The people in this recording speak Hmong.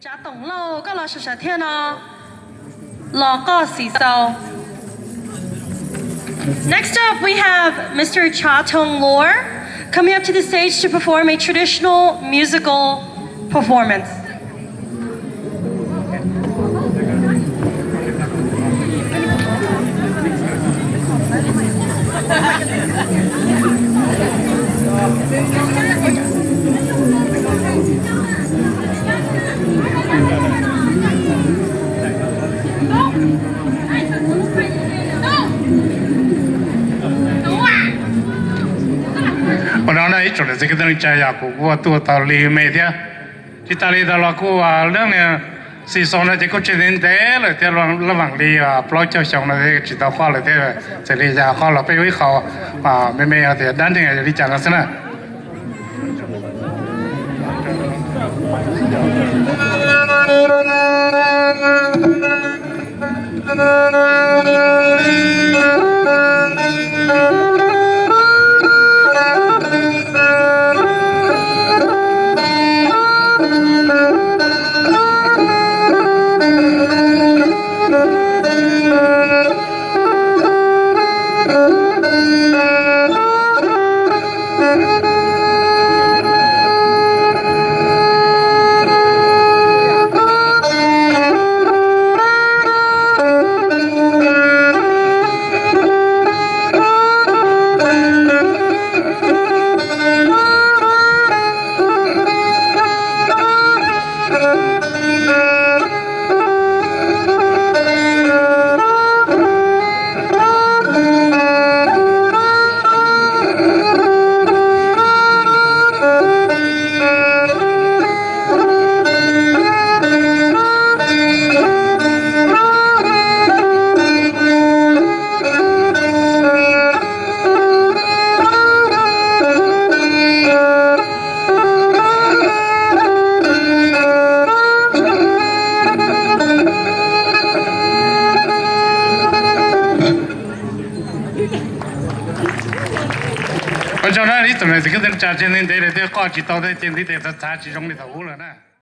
Cov toom lauj, koj los sawv sawv thiab no, los koj xim xaus. Next up, we have Mister Cha Tong Lor coming up to the stage to perform a traditional musical performance. Ua no na ib tsoom niam txiv kwv tij neej tsa, yog kuv kuj tuaj tau li me thiab. Tsis tas li ntawd los kuj leej niag xim xaus no ces kuj tseem ntev ntev lawm thiab, laj vam li plaub caug xyoo no tsis tau quaj lawm thiab. Txawm li cas quaj los peb ua ib qho me me tias dab neeg yog li cas no xwb na. Ua tsaug na ib tsoom niam txiv kwv tij neej tsa, tseem ntev ntev lawm thiab quaj tsis tau thiab, ces ntiv tes txhav txhav tsis zoo li thaum ub lawm na.